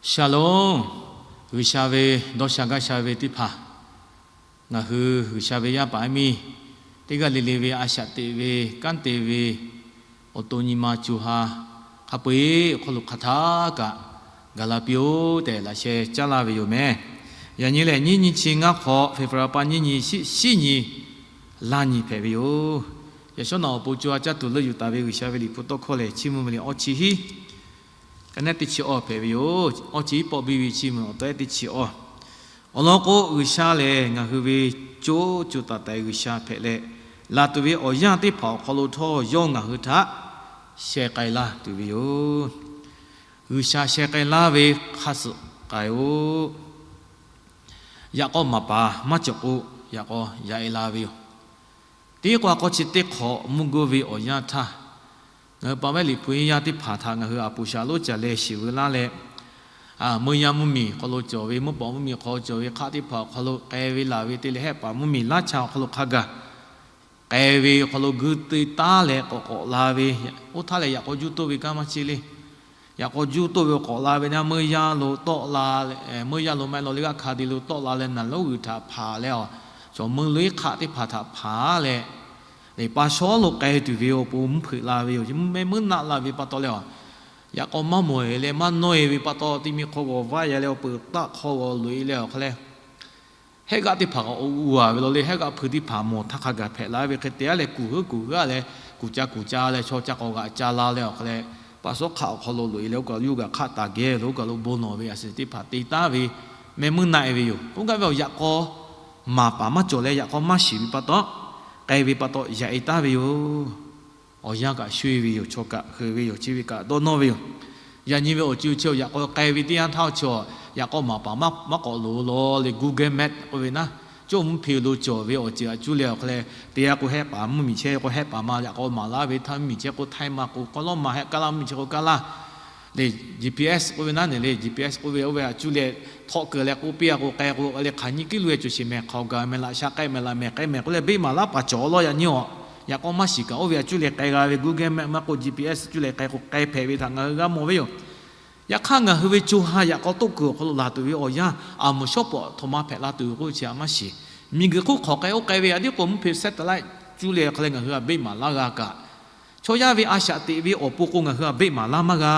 Shalom. G'uiˬsha ve dawˇ sha gaˇ sha ve teˇ hpaˍ, ngaˬ hui G'uiˬsha ve yaˇ paˍ yaˇ miˇ teˇ g'aˇ le le ve a shaꞈ teꞈ ve kanˉ te ve awˬ to nyi ma co ha hk'a peu-eˬ awˬ hk'aw lo hk'aˬ htaˆ kaꞈ gaˬ la piˇ-oˆ tehꞈ laꞈ sheh caˉ laˇ ve yoˬ meh. Yaꞈ nyi lehˬ, nyiˇ nyi chi ngaˇ hk'awꞈ, February pa nyiˇ nyi, shiˉ nyi laˇ nyi hpehꞈ ve yoˬ. Yaꞈ shawˉ naꞈ awˬ pon co ha caˇ tuˬ leuˆ yuˬ taˍ ve G'uiˬsha ve liꞈ hpu tawˇ hkawˇ lehˬ, Chiˇ mvuh ve liꞈ awˇ chi hiˉ, ka neˉ teˇ chi awˇ hpehꞈ ve yoˬ. Awˇ chi hiˉ pawˆ biˇ ve Chiˇ mvuh awˬ to ehˉ teˇ chi awˇ. Awˬ lawn k'o, G'uiˬsha lehˬ ngaˬ hui ve co co taiˍ taiˍ G'uiˬsha hpehꞈ leh, laˬ tuˬ ve awˬ yanˇ teˇ hpaˍ awˬ hk'aw lo htawˇ yawˇ ngaˬ hui htaꞈ sheh k'ai laˇ tuˬ ve yoˬ. G'uiˬsha sheh k'ai laˇ ve hk'aˇ suh k'ai-oˆ. Yaꞈ k'aw maˍ paˍ maˇ cawˬ k'o, yaꞈ k'aw yaꞈ-e la ve yoˬ. Teˇ k'o a k'aw chi teˇ hk'awꞈ mvuhˇ geuˇ ve awˬ yanˇ htaˇ, ngaˬ hui paˍ vehˉ liꞈ hpu yaˇ teˇ hpaˍ htaꞈ ngaˬ hui a poˍ shaˍ lonˉ caˬ leh shiˍ veu laˇ leh, meuˇ yaˇ mvuhˇmiˬ hk'aw lo cawˬ ve, mvuhˇ paˍ mvuhˇmiˬ hk'aw lo cawˬ ve hk'aˆ teˇ hpaˍ awˬ hk'aw lo k'ai ve laˬ ve te leh, hehˆ paˍ mvuhˇmiˬ laˇ cha awˬ hk'aw lo hk'a gaˬ k'ai ve awˬ hk'aw lo g'uiˇ te taˉ leh k'awꞈ k'awꞈ la ve, oˇ htaˇ lehˬ yaꞈ k'aw juˇ toˇ ve kanˉ maˇ cheˇ le. Yaꞈ k'aw juˇ toˇ ve k'awꞈ la ve na, meuˇ yaˇ lo tawˆ la, meuˇ yaˇ lo maˇ heˆ law leh g'aˇ hk'a de lo tawˆ la leh naˬ lonˉ g'uiˬ htaꞈ hpanˍ leh, cawˬ meuˇ lo iˉ hk'aˆ teˇ hpaˍ htaꞈ hpanˍ leh, pa shawˉ lo k'ai tuˬ ve awˬ pon mvuhˇ hpeuꞈ la ve yoˬ. Mehˆ meuˇ naˆ la ve pa taw leh, yaꞈ k'aw maˇ mawˬ-e leh maˇ nawˇ-e ve pa taw, ti mi hk'aw g'awˬ vaˇ ya leh awˬ peuˬ taˆ hk'aw g'awˬ loꞈ-e leh awˬ hk'a leh, hehˆ g'aˆ teˇ hpaˍ kaꞈ awˬ g'uˇ a ve law leh, hehˆ g'aˆ hpui teˇ hpaˍ mawˬ htaˇ hk'a gaˬ hpehꞈ la ve hk'e te-a leh, kuˬ heuˆ kuˬ heuˆ-a leh, kuˬ ca kuˬ ca leh, chaw ca k'awꞈ g'aꞈ ca la leh awˬ hk'a leh, pa shawˉ hk'aˆ awˬ hk'aw lo loꞈ-e leh, oˇ kaˬ lo yawˇ g'aꞈ hk'aˆ taˍ geh lo oˇ kaˬ lo bon lawˬ ve a shu teˇ hpaˍ te taˉ ve, mehˆ meuˇ naˆ-e ve yoˬ. K'oˆ gaˇ ve awˬ yaꞈ k'aw maˍ paˍ maˇ cawˬ leh yaꞈ k'aw maˇ shiˍ ve pa taw, k'ai ve pa taw yaꞈ-e taˉ ve yoˬ. Awˬ yanˇ kaꞈ sho-e ve yoˬ. Chaw kaꞈ heuˬ ve yoˬ. Chi ve kaꞈ dawˇ nawˇ ve yoˬ. Yaꞈ nyi ve awˬ ceuˬ chi awˬ yaꞈ k'aw k'ai ve teˇ yanˇ htaˇ chi awˬ yaꞈ k'aw maˍ paˍ maˇ k'awꞈ loˍ law leh Google Map k'oˆ ve naˉ, cawˇ mvuhˇ hpeꞈ lo cawˬ ve awˬ ceuˬ a cuˇ leh awˬ hk'a leh, te g'a k'o hehˆ paˍ mvuhˇmiˬ chehˇ k'o hehˆ paˍ ma yaꞈ k'aw maˍ laˇ ve, htaˇ mvuhˇmiˬ chehˇ k'o htaˇ ma k'o k'aw lawˉ ma, hehˆ kaˉ laˇ mvuhˇmiˬ chehˇ k'o kaˉ laˇ. Leh GPS k'oˆ ve naˉ ne le, GPS k'oˆ ve oˇ ve a cuˇ leh htawˆ keu leh k'oˆ piˇ-a k'o k'ai k'o leh hk'aˬ nyi kiˉ lo e cawˬ sheˍ mehˍ, hk'aˬ gaˬ mehˍ laꞈ sha k'ai mehˍ laꞈ mehˍ k'ai mehˍ k'oˆ leh beˆ maˍ laˇ paˍ cawˬ law. Yaꞈ nyi awˬ yaꞈ k'aw maˇ shiˍ kaꞈ oˇ ve a cuˇ leh k'ai g'a ve Google Map maˇ k'oˆ GPS cuˇ leh k'ai k'o k'ai hpehꞈ ve htaꞈ ngaˬ hui g'a mawˬ ve yoˬ. Yaꞈ hk'aˇ ngaˬ hui ve co ha yaꞈ k'aw toˆ kuiˬ awˬ hk'aw lo laˬ tuˬ ve awˬ yanˇ, a moˍ shawˉ pawˍ htaꞈ ma hpehꞈ la tuˬ k'oˆ ve chi a maˇ shiˍ. Miˬguiˬ hk'oˆ hk'awꞈ k'ai oˇ k'ai ve a tiˉ k'o mvuhˇ hpeꞈ satellite cuˇ leh awˬ hk'a leh ngaˬ hui a beˆ maˍ laˇ g'a kaꞈ, chaw yaˇ ve a shaꞈ teꞈ ve awˬ pon k'o ngaˬ hui a beˆ maˍ laˇ maˇ g'a.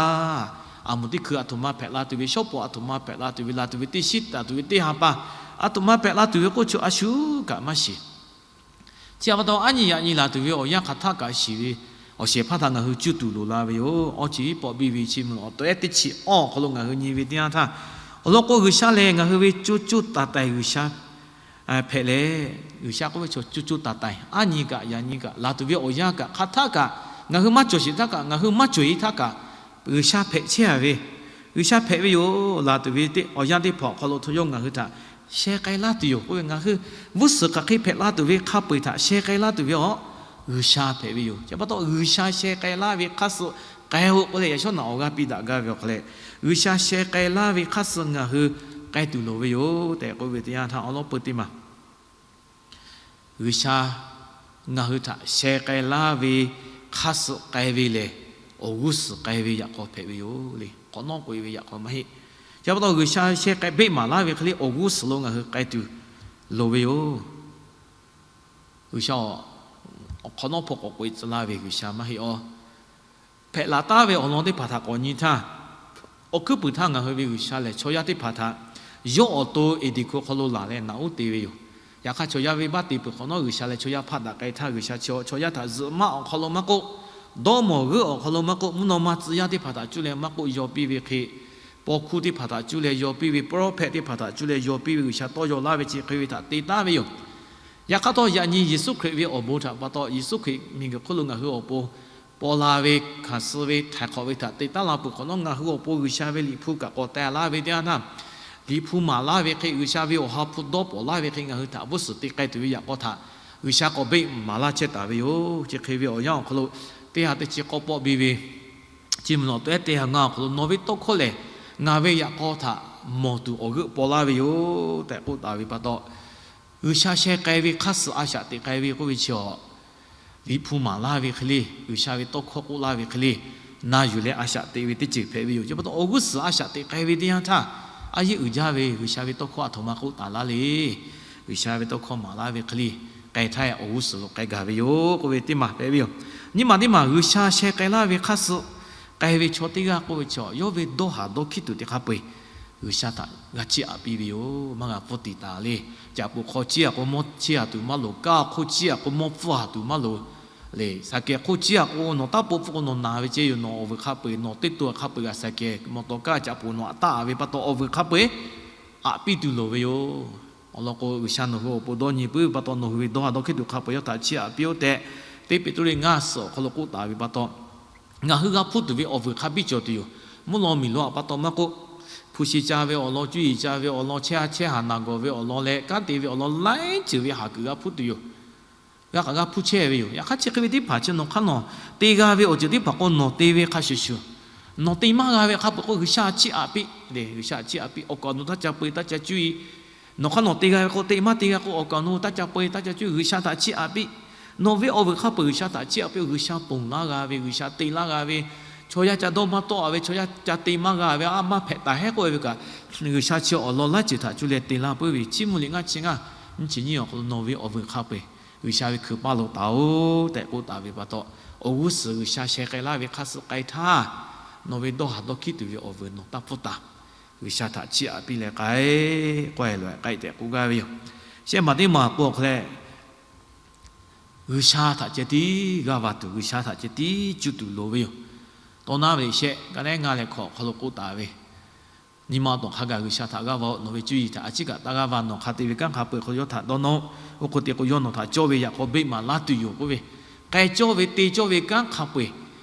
A moˍ teˇ hkui a htoꞈ ma hpehꞈ la tuˬ ve, shawˉ pawˍ a htoꞈ ma hpehꞈ la tuˬ ve, laˬ tuˬ ve teˇ shiˉ taˍ tuˬ ve teˇ ha pa a htoꞈ ma hpehꞈ la tuˬ ve k'oˆ chi a shu kaꞈ maˇ shiˍ. Chi pa taw aˉ nyi yaꞈ nyi laˬ tuˬ ve awˬ yanˇ hk'aˬ htaˆ kaꞈ shiˍ ve awˬ shehˍ hpaˇ htaꞈ ngaˬ hui cuˇ tuˬ loˍ la ve yoˬ. Awˇ chi hiˉ pawˆ biˇ ve Chiˇ mvuh awˬ to ehˉ teˇ chi awˇ awˬ hk'aw lo ngaˬ hui nyi ve teˇ yanˇ htaˇ, awˬ lawn k'o G'uiˬsha lehˬ ngaˬ hui ve co co taiˍ taiˍ G'uiˬsha hpehꞈ leh, G'uiˬsha k'oˆ ve chaw co co taiˍ taiˍ aˉ nyi kaꞈ yaꞈ nyi kaꞈ laˬ tuˬ ve awˬ yanˇ kaꞈ hk'aˬ htaˆ kaꞈ ngaˬ hui maˇ cawˬ sheˍ htaˇ kaꞈ, ngaˬ hui maˇ cawˬ-e htaˇ kaꞈ, G'uiˬsha hpehꞈ chehˇ-a ve, G'uiˬsha hpehꞈ ve yoˬ. Laˬ tuˬ ve awˬ yanˇ teˇ hpaˍ awˬ hk'aw lo htawˇ yawˇ ngaˬ hui htaꞈ sheh k'ai laˇ tuˬ yoˬ k'oˆ ve, ngaˬ hui g'uˇ suhˍ hk'aˬ hk'e hpehꞈ la tuˬ ve hk'a peu-eˬ htaꞈ sheh k'ai laˇ tuˬ ve awˬ G'uiˬsha hpehꞈ ve yoˬ. Chi pa taw G'uiˬsha sheh k'ai laˇ ve hk'aˇ suh k'ai-o k'oˆ leh yaꞈ shawˉ naꞈ awˬ g'aˇ piˇ daꞈ gaˇ ve awˬ hk'a leh, G'uiˬsha sheh k'ai laˇ ve hk'aˇ suh ngaˬ hui k'ai tuˬ loˍ ve yoˬ tehꞈ k'oˆ ve teˇ yanˇ htaˇ awˬ lawn peu teˇ maˬ G'uiˬsha ngaˬ hui htaꞈ sheh k'ai laˇ ve hk'aˇ suh k'ai ve lehˬ, awˬ g'uˇ suhˍ k'ai ve yaꞈ k'aw hpehꞈ ve yoˬ le. Hk'awꞈ nawˉ k'oꞈ-e ve yaꞈ k'aw maˇ heˆ. Chi pa taw G'uiˬsha sheh k'ai beˆ maˍ laˇ ve hk'e le awˬ g'uˇ suhˍ lo ngaˬ hui k'ai tuˬ loˍ ve yoˬ. G'uiˬsha awˬ hk'awꞈ nawˉ hpawˇ k'awꞈ k'oꞈ-e tcuh laˇ ve G'uiˬsha maˇ heˆ awˬ. Hpehꞈ laˬ taˉ ve awˬ lawn teˇ hpaˍ htaꞈ k'awꞈ nyi htaˇ, awˬ hkuiˉ puiˍ htaˇ ngaˬ hui ve G'uiˬsha lehˬ chaw yaˇ teˇ hpaˍ htaꞈ yawˇ awˬ to Eˍdenˍ hk'aw lo laˬ leh naꞈ uˉ te ve yoˬ. Yaꞈ hk'aˇ chaw yaˇ venˇbaˆ te peuˬ hk'awꞈ nawˉ G'uiˬsha leh chaw yaˇ hpaˆ daꞈ k'ai htaˇ G'uiˬsha chi chaw yaˇ htaꞈ zuhꞈ maˆ awˬ hk'aw lo maˇ k'oˆ, dawˇ mawˬ g'euˆ awˬ hk'aw lo maˇ k'oˆ, mvuhˇ naw ma tcuh yaˇ teˇ hpaˍ htaꞈ cuˇ leh maˇ k'oˆ yaw piˇ ve hk'e, paw hkuˇ teˇ hpaˍ htaꞈ cuˇ leh yaw piˇ ve, prophet teˇ hpaˍ htaꞈ cuˇ leh yaw piˇ ve G'uiˬsha tawˇ yaw laˇ ve chi hk'e ve htaꞈ te taˉ ve yoˬ. Yaꞈ hk'aˇ htawˇ yaꞈ nyi Yeˍsuˆ Hkriꞈ ve awˬ bon htaꞈ pa taw Yeˍsuˆ Hkriꞈ miˬguiˬ hk'oˆ lo ngaˬ hui awˬ pon paw la ve, hkanˍ suh ve, htaiˍ hk'awꞈ ve htaꞈ te taˉ la peuˬ hk'awꞈ nawˉ ngaˬ hui awˬ pon G'uiˬsha ve liꞈ hpu kaꞈ k'awꞈ teh laˇ ve teˇ yanˇ htaˇ, liꞈ hpu maˍ laˇ ve hk'e G'uiˬsha ve awˬ ha hpu dawˇ pawˍ laˇ ve hk'e ngaˬ hui htaꞈ g'uˇ suhˍ te k'ai tuˬ ve yaꞈ k'aw htaꞈ G'uiˬsha k'awꞈ beˆ maˍ laˇ chehˇ taˍ ve yoˬ. Chi hk'e ve awˬ yanˇ awˬ hk'aw lo teˇ ha teˇ chi k'awˇ pawˆ biˇ ve Chiˇ mvuh awˬ to ehˉ teˇ ha ngaˇ awˬ hk'aw lo nawˬ ve tawˇ hkawˇ lehˬ ngaˬ ve yaꞈ k'aw htaꞈ mawˬ tuˬ awˬ g'euˆ paw laˇ ve yoˬ tehꞈ k'oˆ taˍ ve pa taw, G'uiˬsha sheh k'ai ve hk'aˇ suh a shaꞈ teꞈ k'ai ve k'oˆ ve chi awˬ, liꞈ hpu maˍ laˇ ve hk'e le, G'uiˬsha ve tawˇ hkawˇ k'oˆ laˇ ve hk'e le, na yuˬ leh a shaꞈ teꞈ ve teˇ ceuˬ hpehꞈ ve yoˬ. Chi pa taw awˬ g'uˇ suhˍ a shaꞈ teꞈ k'ai ve teˇ yanˇ htaˇ, a yeˇ uiˍ jaˇ ve G'uiˬsha ve tawˇ hkawˇ a htoꞈ ma k'oˆ taˍ laˇ le. G'uiˬsha ve tawˇ hkawˇ maˍ laˇ ve hk'e le, k'ai htaˇ awˬ g'uˇ suhˍ lo k'ai gaˬ ve yoˬ k'oˆ ve teˇ maˬ hpehꞈ ve yoˬ. Nyi maˬ teˇ maˬ G'uiˬsha sheh k'ai laˇ ve hk'aˇ suh k'ai ve chaw teˇ g'aˇ k'oˆ ve chaw, yawˇ ve dawˇ haˍ dawˇ hkiˉ tuˬ teˇ hk'a peu-eˬ G'uiˬsha htaꞈ g'a chiˇ aꞈ piˇ ve yoˬ. Maˇ g'a pfuhˇ tiˍ taˍ le. Caꞈ poˍ hk'aw chiˇ aꞈ k'o mawˇ chiˇ aꞈ tuˬ maˇ loˍ. Kanˉ hk'oˆ chiˇ aꞈ k'o mawˇ pfuhˇ aꞈ tuˬ maˇ loˍ le. Saˍ kehˬ hk'oˆ chiˇ aꞈ k'o nawˬ taˇ poˆ pfuhˇ k'o nawˬ naˬ ve ceh yoˬ. Nawˬ awˬ vuiˬ hk'a peu-eˬ, nawˬ teˇ to hk'a peu-eˬ g'a saˍ kehˬ mawˬ tawˍ kaˇ caꞈ poˍ nawˬ aꞈ taˆ ve pa taw awˬ vuiˬ hk'a peu-eˬ aꞈ piˇ tuˬ loˍ ve yoˬ. Awˬ lawn k'o G'uiˬsha nawˬ hui awˬ pon dawˇ nyi puiˉ ve pa taw nawˬ hui ve dawˇ haˍ dawˇ hkiˉ tuˬ hk'a peu-eˬ yawˇ htaꞈ chiˇ aꞈ piˇ-oˆ tehꞈ, Teˇ Peˍtruˆ ngaˇ suhˍ awˬ hk'aw lo k'oˆ taˍ ve pa taw, ngaˬ hui g'a hpuˇ tuˬ ve awˬ vuiˬ hk'a biˇ cawˬ tuˬ yoˬ. Mvuhˇ law miˬ law aꞈ pa taw maˇ k'oˆ, hpu shi ca ve awˬ lawn, cuˇ yiˍ ca ve awˬ lawn, chehˇ ha chehˇ haˍ naˬ gawˬ ve awˬ lawn leh kanˉ te ve awˬ lawn laiˉ ceuˬ ve haˍ kuiˬ g'a hpuˇ tuˬ yoˬ. G'a k'aꞈ g'a hpuˇ chehˇ ve yoˬ. Yaꞈ hk'aˇ chi hk'e ve teˇ hpaˍ chi nawˬ hk'aˇ nawˬ te g'a ve awˬ ceuˬ teˇ hpaˍ k'o nawˬ te ve hk'a shuˍ shuˍ, nawˬ te maˇ g'a ve hk'a peu-eˬ k'o G'uiˬsha chiˇ aꞈ piˇ le. G'uiˬsha chiˇ aꞈ piˇ. Awˬ kaˍ awˬ nu taˇ ca peu-eˬ taˇ ca cuˇ-e. Nawˬ hk'aˇ nawˬ te g'a ve k'o te maˇ te g'a k'o awˬ kaˍ awˬ nu taˇ ca peu-eˬ taˇ ca cuˇ, G'uiˬsha htaꞈ chiˇ aꞈ piˇ. Nawˬ ve awˬ vuiˬ hk'a peu-eˬ G'uiˬsha htaꞈ chiˇ aꞈ piˇ-oˆ. G'uiˬsha ponˬ laˇ g'a ve, G'uiˬsha te laˇ g'a ve, chaw yaˇ ca dawˇ maˇ tawˆ-a ve, chaw yaˇ ca te maˇ g'a ve, a maˇ hpehꞈ taˍ hehˉ k'oˆ ve kaꞈ, G'uiˬsha chi awˬ lawn laiˉ ceuˬ htaꞈ cuˇ leh te laˇ puiˉ ve, chiˇ mvuh liꞈ ngaˇ chi ngaˇ, nyiˇ chi nyiˇ awˬ hk'aw lo nawˬ ve awˬ vuiˬ hk'a peu-eˬ G'uiˬsha ve hkui paˇ lo taˍ-oꞈ tehꞈ k'oˆ taˍ ve pa taw, awˬ g'uˇ suhˍ G'uiˬsha sheh k'ai laˇ ve hk'aˇ suh k'ai htaˇ, nawˬ ve dawˇ haˍ dawˇ hkiˉ tuˬ ve awˬ vuiˬ nawˬ taˇ pfuhˇ taˍ. G'uiˬsha htaꞈ chiˇ aꞈ piˇ leh k'ai, k'oˆ-e loꞈ-e k'ai tehꞈ k'oˆ gaˇ ve yoˬ. Shehˆ maˬ teˇ maˬ k'o awˬ hk'aw leh G'uiˬsha htaꞈ ceh tiˉ g'aˇ va tuˬ, G'uiˬsha htaꞈ ceh tiˉ cuˇ tuˬ loˍ ve yoˬ. Tawˇ naˉ ve shehˆ ka neˉ ngaˇ leh hkawꞈ awˬ hk'aw lo k'oˆ taˍ ve, nyi ma tawˬ hk'a gaˬ G'uiˬsha htaꞈ g'aˇ va-oˆ. Nawˬ ve cuˇ yiˍ htaꞈ a ciˉ kaꞈ taˇ g'aˇ va. Nawˬ hk'a te ve kanˉ hk'a peu-eˬ hk'aw lo yawˇ htaꞈ dawˇ nawˇ-oˆ. Oˇ hk'e te k'o yawˇ nawˬ htaꞈ cawˇ ve yaꞈ k'aw beˆ maˍ laˇ tuˬ yoˬ k'oˆ ve, k'ai cawˇ ve te cawˇ ve kanˉ hk'a peu-eˬ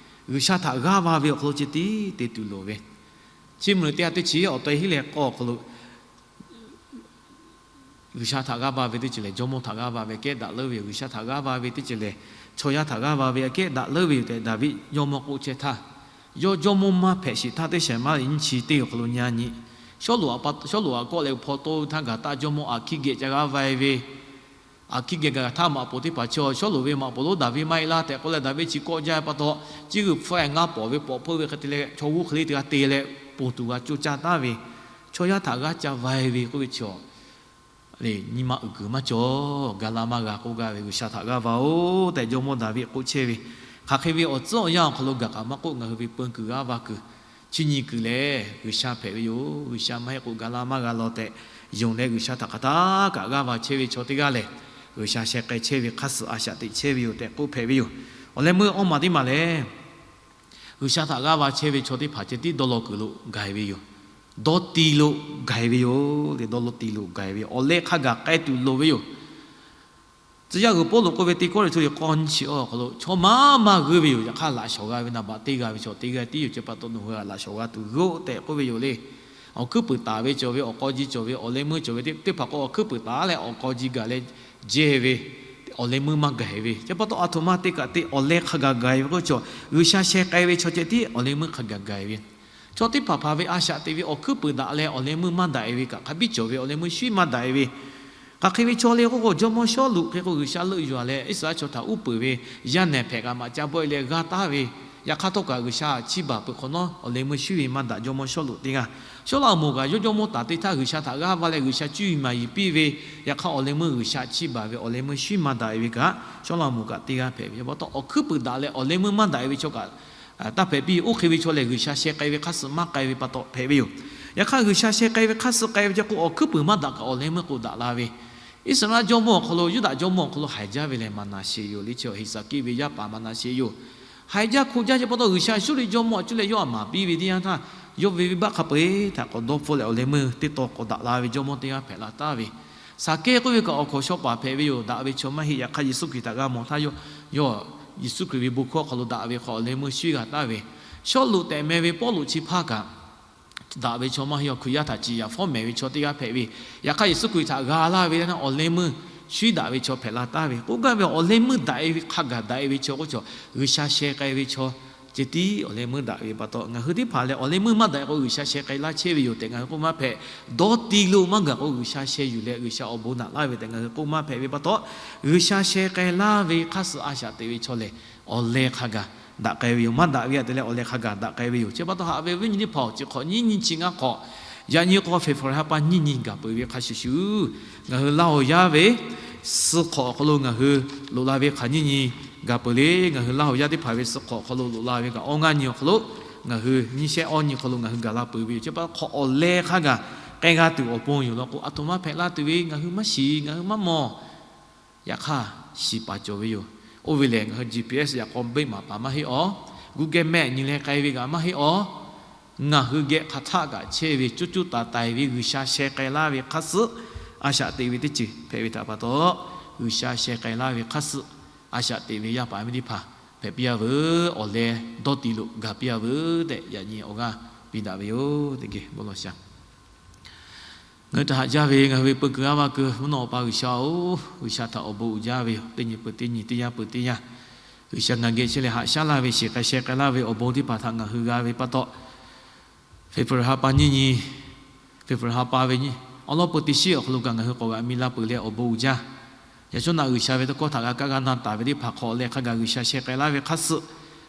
G'uiˬsha htaꞈ g'aˇ va ve awˬ hk'aw lo ceh tiˉ te tuˬ loˍ ve, Chiˇ mvuh liꞈ teˇ ha teˇ chi awˬ tawˇ hiˉ leh k'awˇ awˬ hk'aw lo G'uiˬsha htaꞈ g'aˇ va ve teˇ ceuˬ lehˬ, Jawˇmawˇ htaꞈ g'aˇ va ve kehˉ daꞈ leuˉ ve yoˬ. G'uiˬsha htaꞈ g'aˇ va ve teˇ ceuˬ lehˬ, chaw yaˇ htaꞈ g'aˇ va ve kehˉ daꞈ leuˉ ve yoˬ tehꞈ Daˍviˆ jawˇmawˇ k'oˆ chehˇ htaˇ, yawˇ jawˇmawˇ maˇ hpehꞈ sheˍ htaˇ teˇ shehˍ maˇ nyiˇ chi teˇ awˬ hk'aw lo nyi-a nyi, Sawˉluꞈ, Sawˉluꞈ aꞈ kawˆ leh hpaw tawˇ ve htaˇ gaˬ htaˇ jawˇmawˇ Aˍhkiˇgeh ca g'aˇ va-e ve, Aˍhkiˇgeh gaˬ htaˇ maꞈ poˍ teˇ hpaˍ chi Sawˉluꞈ ve maꞈ poˍ lonˉ Daˍviˆ maˇ heˆ laˇ tehꞈ k'oˆ leh Daˍviˆ chi kawˆ jaˇ ve pa taw, ciˇ g'uiˬ hpfuhˇ-e ngaˇ pawˍ ve pawꞈ hpeuˇ ve hk'e te leh chaw g'uˇ hk'e le teˇ g'aˇ te leh ponˬ tuˬ g'a coˇ caˇ taˍ ve, chaw yaˇ htaꞈ g'aˇ ca va-e ve k'oˆ ve chi nyi ma uiˍ kuiˬ maˇ cawˬ. Ga laˇ maˇ g'a k'oˆ gaˇ ve, G'uiˬsha htaꞈ g'aˇ va-oˆ tehꞈ jawˇmawˇ Daˍviˆ k'oˆ chehˇ ve, hk'aˬ hk'e ve awˬ tcuhˉ awˬ yanˇ awˬ hk'aw lo gaˬ kaꞈ maˇ k'oˆ, ngaˬ hui ve peun kuiˬ g'aˇ va kuiˬ chi nyi kuiˬ lehˬ G'uiˬsha hpehꞈ ve yoˬ. G'uiˬsha maˇ heˆ k'o ga laˇ maˇ g'a law tehꞈ yonˍ leh G'uiˬsha htaꞈ hk'aˬ htaˇ kaꞈ g'aˇ va chehˇ ve chaw teˇ g'aˇ lehˬ, G'uiˬsha sheh k'ai chehˇ ve hk'aˇ suh a shaꞈ teꞈ chehˇ ve yoˬ tehꞈ k'oˆ hpehꞈ ve yoˬ. Awˬ leh meuˇ awˇ maˬ teˇ maˬ lehˬ, G'uiˬsha htaꞈ g'aˇ va chehˇ ve chaw teˇ hpaˍ ceh tiˉ dawˇ law kuiˬ lo gaˬ-e ve yoˬ. Dawˇ ti lo gaˬ-e ve yoˬ le. Dawˇ law ti lo gaˬ-e ve yoˬ. Awˬ leh hk'a gaˬ k'ai tuˬ loˍ ve yoˬ. Tcuh yaˇ g'uiˬ Pawˇluꞈ k'oˆ ve teˇ Kawˇrenˍhtuˆ liꞈ k'awˇ nyiˇ chi awˬ hk'aw lo, chaw maˇ maˇ g'uiˇ ve yoˬ. Yaꞈ hk'aˇ laꞈ shawˍ g'a ve naˍ baꞈ teˇ g'aˇ ve chaw teˇ g'aˇ tiˉ yoˬ. Chi pa taw nawˬ hui laꞈ shawˍ g'a tuˬ g'oˆ tehꞈ k'oˆ ve yoˬ le. Awˬ hkuiˉ puiˍ taˍ ve cawˬ ve, awˬ k'aw ji cawˬ ve, awˬ leh meuˇ cawˬ ve teˇ hpaˍ k'o awˬ hkuiˉ puiˍ taˍ leh awˬ k'aw ji gaˬ leh jehˇ ve, awˬ leh meuˇ maˇ gaˬ-e ve. Chi pa taw a htoꞈ ma te kaꞈ te awˬ leh hk'a gaˬ gaˬ-e ve k'oˆ ve chaw, G'uiˬsha sheh k'ai ve chaw ceh tiˉ awˬ leh meuˇ hk'a gaˬ gaˬ-e ve. Chaw teˇ hpaˍ hpaˍ ve a shaꞈ teꞈ ve awˬ hkuiˉ puiˍ daꞈ leh awˬ leh meuˇ maˇ daꞈ-e ve kaꞈ hk'a biˇ cawˬ ve, awˬ leh meuˇ shuˉ maˇ daꞈ-e ve. Hk'aˬ hk'e ve chaw le k'oˆ k'o, jawˇmawˇ Sawˉluꞈ hk'e k'o G'uiˬsha leuˆ yuˬ-a leh Iˉsaˍreˍlaˆ chaw htaꞈ uˉ peunˍ ve, yaˇ nehˬ hpehꞈ kaꞈ maꞈ ca bawˆ-e leh g'aˇ taˍ ve, yaꞈ hk'aˇ htawˇ kaꞈ G'uiˬsha chiˇ baˬ peuˬ hk'awꞈ nawˉ awˬ leh meuˇ shuˉ ve maˇ daꞈ jawˇmawˇ Sawˉluꞈ teˇ g'aˇ. Sawˉlaꞈmonˍ kaꞈ yawˇ jawˇmawˇ taˍ te htaˇ G'uiˬsha htaꞈ g'aˇ va leh G'uiˬsha cuˇ yiˍ maˍ yiˍ piˇ ve, yaꞈ hk'aˇ awˬ leh meuˇ G'uiˬsha chiˇ baˬ ve awˬ leh meuˇ shuˉ maˇ daꞈ-e ve kaꞈ Sawˉlaꞈmonˍ kaꞈ teˇ g'aˇ hpehꞈ ve. Chi pa taw awˬ hkuiˉ puiˍ daꞈ leh awˬ leh meuˇ maˇ daꞈ-e ve chaw kaꞈ taˇ hpehꞈ piˇ. Oˇ hk'e ve chaw lehˬ G'uiˬsha sheh k'ai ve hk'aˇ suh maˇ k'ai ve pa taw hpehꞈ ve yoˬ. Yaꞈ hk'aˇ G'uiˬsha sheh k'ai ve hk'aˇ suh k'ai ve chi k'o awˬ hkuiˉ puiˍ maˇ daꞈ kaꞈ awˬ leh meuˇ k'o daꞈ la ve. Iˉsaˍreˍlaˆ jawˇmawˇ awˬ hk'aw lo, Yuˇdaꞈ jawˇmawˇ awˬ hk'aw lo haiˬ jaˇ ve lehˬ Maˍnaˍseˍ yoˬ. Liꞈ chi Heˍsaˍkiˆ ve yaˇ paˍ Maˍnaˍseˍ yoˬ. Haiˬ jaˇ hko jaˇ chi pa taw G'uiˬsha Suˇriˆ jawˇmawˇ a cuˇ leh yawˇ a maˍ piˇ ve teˇ yanˇ htaˇ, yawˇ ve venˇbaˆ hk'a peu-eˬ htaꞈ k'awꞈ dawˇ hpfuhˆ leh awˬ leh meuˇ teˇ taw k'awꞈ daꞈ la ve jawˇmawˇ teˇ g'aˇ hpehꞈ la taˍ ve. Saˍkehˇ k'oˆ ve kaꞈ awˬ hkawnˍ shaw paˍ hpehꞈ ve yoˬ. Daꞈ ve chaw maˇ heˆ. Yaꞈ hk'aˇ Yeˍsuˆ Hkriꞈ htaꞈ g'a mawˬ htaˇ yawˇ, yawˇ Yeˍsuˆ Hkriꞈ ve bon hkawˇ hk'aw lo daꞈ ve hk'aw awˬ leh meuˇ shuˉ g'a taˍ ve. Sawˉluꞈ tehꞈ meh ve Pawˇluꞈ chi hpaˇ kaꞈ daꞈ ve chaw maˇ heˆ. Awˬ Hkriꞈ yaˇ htaꞈ ciˍ yaꞈ fawˉ mehˍ ve chaw teˇ g'aˇ hpehꞈ ve. Yaꞈ hk'aˇ Yeˍsuˆ Hkriꞈ htaꞈ g'a laˇ ve htaˇ awˬ leh meuˇ shuˉ daꞈ ve chaw hpehꞈ la taˍ ve. K'oˆ gaˇ ve awˬ leh meuˇ daꞈ-e ve hk'a gaˬ daꞈ-e ve chaw k'oˆ chaw, G'uiˬsha sheh k'ai ve chaw ceh tiˉ awˬ leh meuˇ daꞈ ve pa taw, ngaˬ hui teˇ hpaˍ leh awˬ leh meuˇ maˇ daꞈ-e k'o G'uiˬsha sheh k'ai laˇ chehˇ ve yoˬ tehꞈ ngaˬ hui k'oˆ maˇ hpehꞈ. Dawˇ ti lo maˇ gaˬ k'o G'uiˬsha sheh yuˬ leh G'uiˬsha awˬ bon naꞈ laˇ ve tehꞈ ngaˬ hui k'oˆ maˇ hpehꞈ ve pa taw, G'uiˬsha sheh k'ai laˇ ve hk'aˇ suh a shaꞈ teꞈ ve chaw lehˬ, awˬ leh hk'a gaˬ daꞈ k'ai ve yoˬ. Maˇ daꞈ ve htaꞈ te leh awˬ leh hk'a gaˬ daꞈ k'ai ve yoˬ. Chi pa taw haꞈ ve viˉ nyi teˇ hpaˍ-oˬ, chi hk'awꞈ nyiˇ nyiˇ chi ngaˇ hk'awꞈ, yaꞈ nyi k'o February ha pa nyiˇ nyi gaˬ peuˬ ve hk'a shuˍ shuˍ, ngaˬ hui Laˇ hoˍ yaˇ ve suh hk'awꞈ awˬ hk'aw lo ngaˬ hui loꞈ la ve hk'aˬ nyiˇ nyi gaˬ peuˬ le. Ngaˬ hui Laˇ hoˍ yaˇ teˇ hpaˍ ve suh hk'awꞈ awˬ hk'aw lo loꞈ la ve kaꞈ awˇ ngaˇ nyi awˬ hk'aw lo ngaˬ hui nyiˇ shehˆ awˇ nyi hk'aw lo ngaˬ hui gaˬ la peuˬ ve yoˬ. Chi pa taw hk'awꞈ awˬ leh hk'a gaˬ k'ai g'a tuˬ awˬ pon yoˬ law k'o, aˬ htoꞈ ma hpehꞈ la tuˬ ve ngaˬ hui maˇ shiˍ, ngaˬ hui maˇ mawˬ. Yaꞈ hk'aˇ, shiˍ paˍ cawˬ ve yoˬ. Oˇ ve lehˬ, ngaˬ hui G P S yaꞈ k'aw beˆ maˍ paˍ maˇ heˆ awˬ, Google Map nyi leh k'ai ve kaꞈ maˇ heˆ awˬ, ngaˬ hui geh hk'aˬ htaˆ kaꞈ chehˇ ve coˇ coˇ taiˍ taiˍ ve G'uiˬsha sheh k'ai laˇ ve hk'a suhˆ a shaꞈ teꞈ ve teˇ ceuˬ hpehꞈ ve htaꞈ pa taw, G'uiˬsha sheh k'ai laˇ ve hk'a suhˆ a shaꞈ teꞈ ve yaˇ paˍ miˇ teˇ hpaˍ hpehꞈ piˇ-a veuˬ. Awˬ leh dawˇ ti lo gaˬ piˇ-a veuˬ tehꞈ, yaꞈ nyi awˬ g'aˇ piˇ daꞈ ve yoˬ tehꞈ geh bon lawˬ shaˍ. Ngaˬ hui htaꞈ haꞈ jaˇ ve ngaˬ hui ve peu kuiˬ g'aˇ va kuiˬ mvuhˇ naw Awˬ pa G'uiˬsha-oˬ, G'uiˬsha htaꞈ awˬ bon uiˍ jaˇ ve yoˬ. Teˇ nyi peuˬ teˇ nyi, teˇ yanˇ peuˬ teˇ yanˇ, G'uiˬsha ngaˬ geh chehˇ leh haꞈ shaˉ laˇ ve, shiˍ k'ai sheh k'ai laˇ ve awˬ bon teˇ hpaˍ htaꞈ ngaˬ hui g'a ve pa taw, February ha pa nyiˇ nyi, February ha pa ve nyi, awˉ lawˉ peu teˇ shiˉ awˬ hk'aw lo kaꞈ ngaˬ hui k'awꞈ g'aꞈ mi la peuˬ leh awˬ bon uiˍ jaˇ. Yaꞈ shawˉ naꞈ G'uiˬsha ve tawˇ hkawˇ htaꞈ g'a kaˇ g'a na taˍ ve teˇ hpaˍ hk'awꞈ leh hk'a gaˬ G'uiˬsha sheh k'ai laˇ ve hk'a suhˆ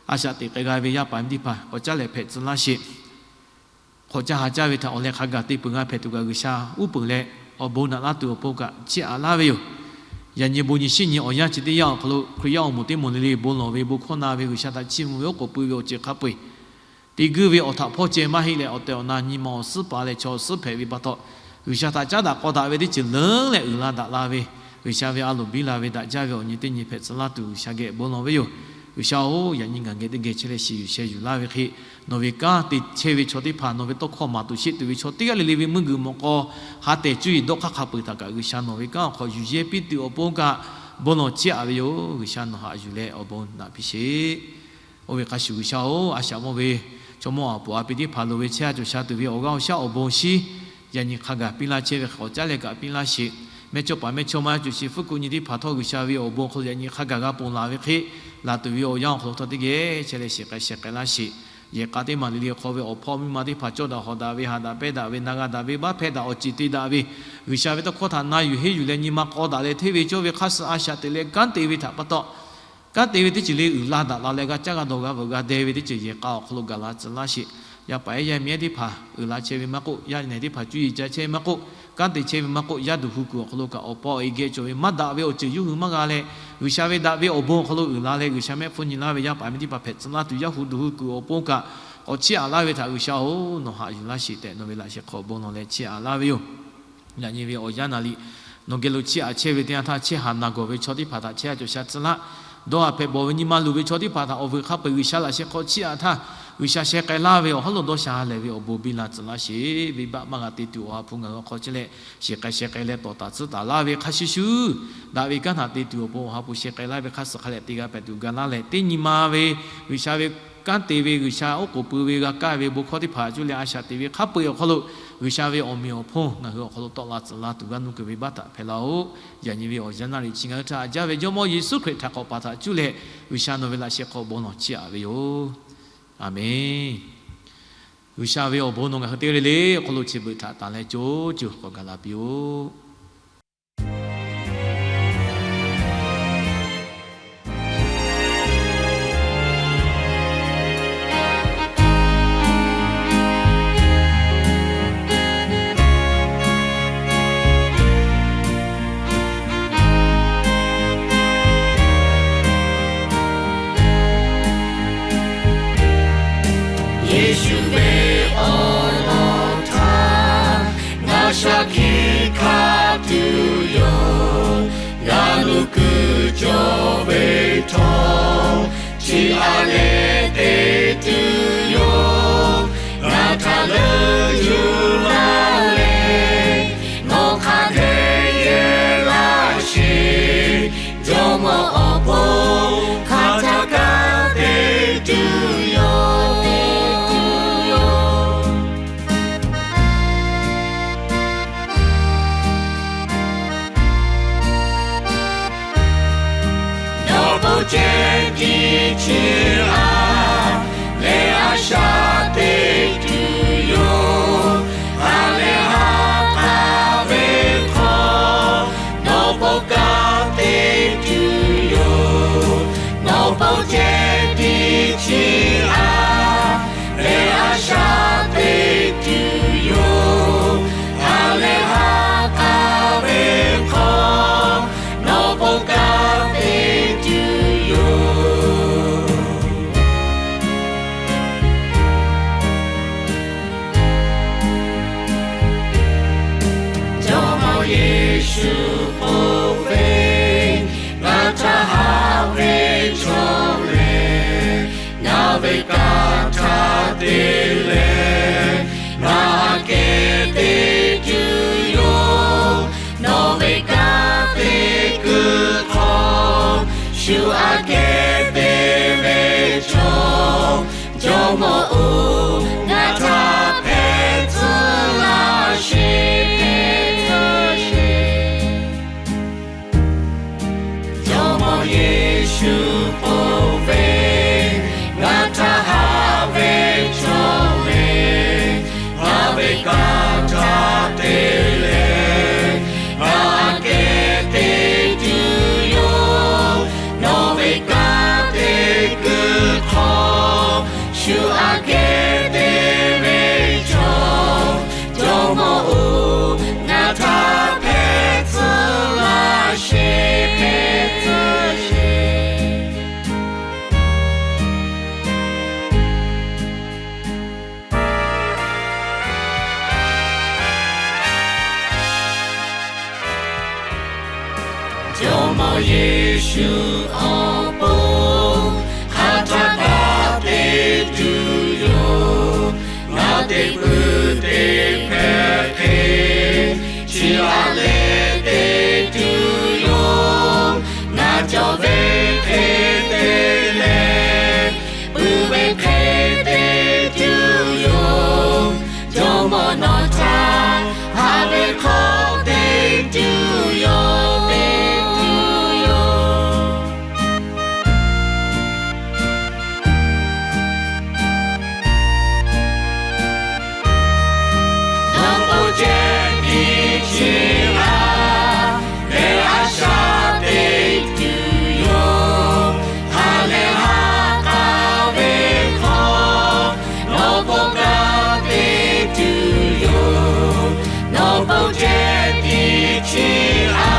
a shaꞈ teꞈ k'ai g'a ve yaˇ paˍ miˇ teˇ hpaˍ k'awꞈ caˉ leh hpehꞈ tcuh laˇ sheˍ. Hk'awꞈ caˇ ha caˇ ve htaꞈ awˬ leh hk'a gaˬ te peuˬ g'a hpehꞈ tuˬ kaꞈ G'uiˬsha uˉ peunˍ leh awˬ bon naꞈ laˇ tuˬ awˬ pon kaꞈ chiˇ aꞈ laˇ ve yoˬ. Yaꞈ nyi bon nyi shiˉ nyi awˬ yanˇ chi teˇ yanˇ awˬ hk'aw lo Hkriꞈ yaˇ awˬ moˍ teˇ moˍ le le bon lawˬ ve bon hkawˇ na ve G'uiˬsha htaꞈ chiˇ mvuh ve oˉ k'oˍ pui ve awˬ ceuˬ hk'a peu-eˬ, teˇ guiˇ ve awˬ htaꞈ hpawˇ ceh maˇ heˆ leh awˬ tehˬ awˬ na nyi ma awˬ suhˉ paˍ leh chaw awˬ suhˉ hpehꞈ ve pa taw, G'uiˬsha htaꞈ caˉ daꞈ k'aw daꞈ ve teˇ ceuˬ leuˉ leh uiˍ la daꞈ la ve, G'uiˬsha ve a loˍ biˇ la ve daꞈ jaˇ ve awˬ nyi teˇ nyi hpehꞈ tcuh laˇ tuˬ G'uiˬsha geh bon lawˬ ve yoˬ. G'uiˬsha-oˬ, yaꞈ nyi ngaˬ geh teˇ geh chehˇ leh shiˍ yuˬ sheh yuˬ laˇ ve hk'e, nawˬ ve kanˉ te chehˇ ve chaw teˇ hpaˍ, nawˬ ve tawˇ hkawˇ maˍ tuˬ sheˆ tuˬ ve chaw teˇ g'aˇ le le ve meuˇ g'uiˬ mawˬ k'aw, ha tehˬ cuˇ yiˍ dawˇ hk'aˇ hk'a peu-eˬ htaꞈ kaꞈ G'uiˬsha nawˬ ve kanˉ awˬ hk'aw yuˬ yehˇ piˇ tuˬ awˬ pon kaꞈ bon lawˬ chiˇ aꞈ ve yoˬ. G'uiˬsha nawˬ haꞈ yuˬ leh awˬ bon naꞈ piˇ sheˍ. Oˇ ve hk'a shuˍ G'uiˬsha-oˬ, a shaꞈ mawˇ ve chaw mawˇ aˬ puˍ a pi teˇ hpaˍ loˍ ve chehˇ a cawˬ sha tuˬ ve awˬ g'aˇ awˬ shaˉ awˬ bon shinˉ, yaꞈ nyi hk'a gaˬ piˇ laˇ chehˇ ve hk'awꞈ caˉ leh kaꞈ piˇ laˇ sheˍ. Mehˇchawˇ paˍ mehˇchawˇma cawˬ sheˍ hpfuhˇ kuˆ nyi teˇ hpaˍ htawˇ G'uiˬsha ve awˬ bon awˬ hk'aw lo yaꞈ nyi hk'a gaˬ g'a ponˬ laˬ ve hk'e, laˬ tuˬ ve awˬ yanˇ awˬ hk'aw lo htawˇ teˇ geh chehˇ leh shiˍ k'ai sheh k'ai laˇ sheˍ. Yehˬ k'a teˇ maˬ le le hk'aw ve awˬ hpawˇ miˇ ma teˇ hpaˍ cawˇ daꞈ hawˍ daꞈ ve, haꞈ daꞈ pehnˇ daꞈ ve, na g'a daꞈ ve, baˆ hpehˇ daꞈ, awˬ ceˬ te daꞈ ve, G'uiˬsha ve tawˇ hkawˇ htaꞈ na yuˬ henˇ yuˬ leh nyi ma k'aw daꞈ leh hteˇ ve cawˇ ve hk'a suh a shaꞈ teꞈ leh kanˉ te ve htaꞈ pa taw, kanˉ te ve teˇ ceuˬ le uiˍ la daꞈ la leh g'a caˇ g'a dawˬ g'a veuꞈ g'a deh ve teˇ ceuˬ yehˬ k'a awˬ hk'aw lo gaˬ la tcuh laˇ sheˍ. Yaˇ paˍ ehˉ yaˇ miˇ ehˉ teˇ hpaˍ uiˍ la chehˇ ve maˇ k'oˆ, yaˇ nehˬ teˇ hpaˍ cuˇ yiˍ ca chehˇ ve maˇ k'oˆ, kanˉ te chehˇ ve maˇ k'oˆ, yaˇ duˬ hu kuiˬ awˬ hk'aw lo kaꞈ awˬ pa awˬ e geh cawˬ ve maˇ daꞈ ve awˬ ceuˬ yawˇ hui maˇ g'a leh, G'uiˬsha ve daꞈ ve awˬ bon awˬ hk'aw lo uiˍ la leh G'uiˬsha mehˆ hpfuhˇ nyi laˇ ve yaˇ paˍ miˇ teˇ hpaˍ hpehꞈ tcuh laˇ tuˬ yaˇ hu duˬ hu kuiˬ awˬ pon kaꞈ k'awꞈ chiˇ aꞈ laˇ ve htaꞈ G'uiˬsha-oˬ, nawˬ haꞈ yuˬ laˇ sheˍ tehꞈ nawˬ ve laꞈ sheh hk'aw bon lawˬ leh chiˇ aꞈ laˇ ve yoˬ. Yaꞈ nyi ve awˬ yanˇ naˍ riˍ nawˬ geh lo chiˇ aꞈ chehˇ ve teˇ yanˇ htaˇ, chehˇ haˍ naˬ gawˬ ve chaw teˇ hpaˍ htaꞈ chehˇ a cawˬ sha tcuh laˇ. Dawˇ haˍ hpehꞈ bawˬ ve nyi ma luˬ ve chaw teˇ hpaˍ htaꞈ awˬ vuiˬ hk'a peu-eˬ G'uiˬsha laꞈ sheh hk'aw chiˇ aꞈ htaˇ, G'uiˬsha sheh k'ai laˇ ve awˬ hawˉ lo dawˇ sha lehˬ ve awˬ bon biˇ la tcuh laˇ sheˍ. Venˇbaˆ maˇ g'a te tuˬ awˬ ha hpu ngaˬ hui awˬ hk'aw chehˇ leh, shiˍ k'ai sheh k'ai leh tawˍ taˍ tcuhˉ taˍ laˇ ve hk'a shuˍ shuˍ, daꞈ ve kanˉ htaꞈ te tuˬ awˬ pon awˬ ha hpu sheh k'ai laˇ ve hk'a suh hk'a lehˬ te g'a hpehꞈ tuˬ ga laˇ leh, teˇ nyi ma ve G'uiˬsha ve kanˉ te ve, G'uiˬsha oˉ k'oˍ pui ve g'a kaˇ ve bon hkawˇ teˇ hpaˍ cuˇ leh a shaꞈ teꞈ ve hk'a peu-eˬ awˬ hk'aw lo, G'uiˬsha ve awˬ meꞈ awˬ hponˇ ngaˬ hui awˬ hk'aw lo tawˆ la tcuh la tuˬ g'a nuˇ kuiˬ ve baˆ htaꞈ hpehꞈ laˇ-oˬ. Yaꞈ nyi ve awˬ yanˇ naˍ riˍ chi ngaˬ hui htaꞈ haꞈ jaˇ ve Jawˇmawˇ Yeˍsuˆ Hkriꞈ htaꞈ k'awꞈ paˍ htaꞈ cuˇ leh, G'uiˬsha nawˬ ve laꞈ sheh hk'aw bon lawˬ chiˇ aꞈ ve yoˬ. Aˬmenˍ. G'uiˬsha ve awˬ bon nawˬ ngaˬ hui teˇ g'aˇ le le awˬ hk'aw lo chi beuꞈ htaꞈ tanˬ leh co co k'awꞈ gaˬ la piˇ-oˆ. Yeˍsuˆ ve awˬ lawn htaꞈ ngaˬ shaˍ hkiˆ hkanˍ tuˬ yoˬ. G'a nuˇ kuiˬ cawˬ ve htawˇ, chi aꞈ leh te tuˬ yoˬ. Ngaˬ htaꞈ leuˉ yuˬ laˇ leh, nawˬ hk'a dehꞈ yehˇ laˇ sheˍ. Jawˇmawˇ awˬ pon hk'a htaˇ kanˉ te tuˬ yoˬ. Nawˬ bon ceh tiˉ chi aꞈ leh Chi a leh a shaꞈ teꞈ tuˬ yoˬ. Ha lehˬ ha k'a ve hk'aw, nawˬ k'oˆ kaˇ teꞈ tuˬ yoˬ. Jawˇmawˇ Yeˍsuˆ k'oˆ ve, Ngaˬ htaꞈ haꞈ ve chaw lehˬ, ngaˬ ve kanˇ htaꞈ te leh, ngaˬ aꞈ kehˉ teꞈ tuˬ yoˬ. Nawˬ ve kanˇ te kuiˬ hk'aw, shu aꞈ kehˉ te ve chaw, Jawˇmawˇ-oˬ, ngaˬ htaꞈ hpehꞈ tcuh laˇ sheˍ. Jawˇmawˇ Yeˍsuˆ k'oˆ ve, Ngaˬ htaꞈ haꞈ ve chaw lehˬ, ngaˬ ve kanˇ htaꞈ te leh, ngaˬ aꞈ kehˉ teꞈ tuˬ yoˬ. Nawˬ ve kanˇ te kuiˬ hk'aw, shu aꞈ kehˉ te ve chaw, Jawˇmawˇ-oˬ, ngaˬ htaꞈ hpehꞈ tcuh laˇ sheˍ, hpehꞈ tcuh sheˍ. Jawˇmawˇ Yeˍsuˆ awˬ pon hk'a htaˇ kaꞈ teꞈ tuˬ yoˬ. Ngaˬ teꞈ pui teˇ hpehꞈ hk'e, chi aꞈ leh teꞈ tuˬ yoˬ. Ngaˬ cawˬ ve hk'e te leh, puiˉ ve hk'e teꞈ tuˬ yoˬ. Jawˇmawˇ nawˬ htaꞈ haꞈ ve hk'aw teꞈ tuˬ yoˬ, teꞈ tuˬ yoˬ. Nawˬ k'oˆ ceh tiˉ chi a leh a shaꞈ teꞈ tuˬ yoˬ. Ha lehˬ ha k'a ve hk'aw, nawˬ k'oˆ kaˇ teꞈ tuˬ yoˬ. Nawˬ k'oˆ ceh tiˉ chi a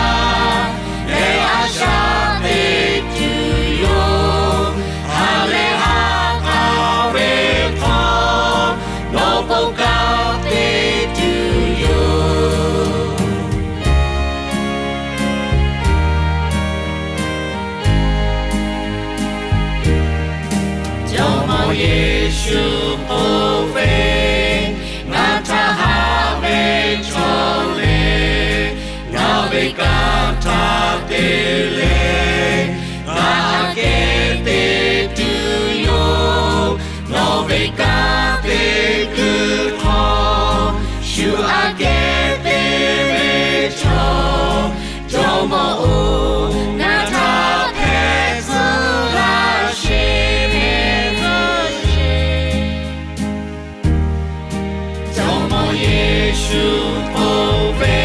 leh a shaꞈ teꞈ tuˬ yoˬ. Ha lehˬ ha k'a ve hk'aw, nawˬ k'oˆ kaˇ teꞈ tuˬ yoˬ. Jawˇmawˇ Yeˍsuˆ k'oˆ ve, Ngaˬ htaꞈ haꞈ ve chaw lehˬ, ngaˬ ve kanˇ htaꞈ te leh, ngaˬ aꞈ kehˉ teꞈ tuˬ yoˬ. Nawˬ ve kanˇ te kuiˬ hk'aw, shu aꞈ kehˉ te ve chaw, Jawˇmawˇ-oˬ, ngaˬ htaꞈ hpehꞈ tcuh laˇ sheˍ, hpehꞈ tcuh sheˍ. Jawˇmawˇ Yeˍsuˆ k'oˆ ve,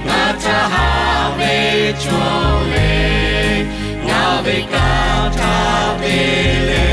Ngaˬ htaꞈ haꞈ ve chaw lehˬ, ngaˬ ve kanˇ htaꞈ te leh,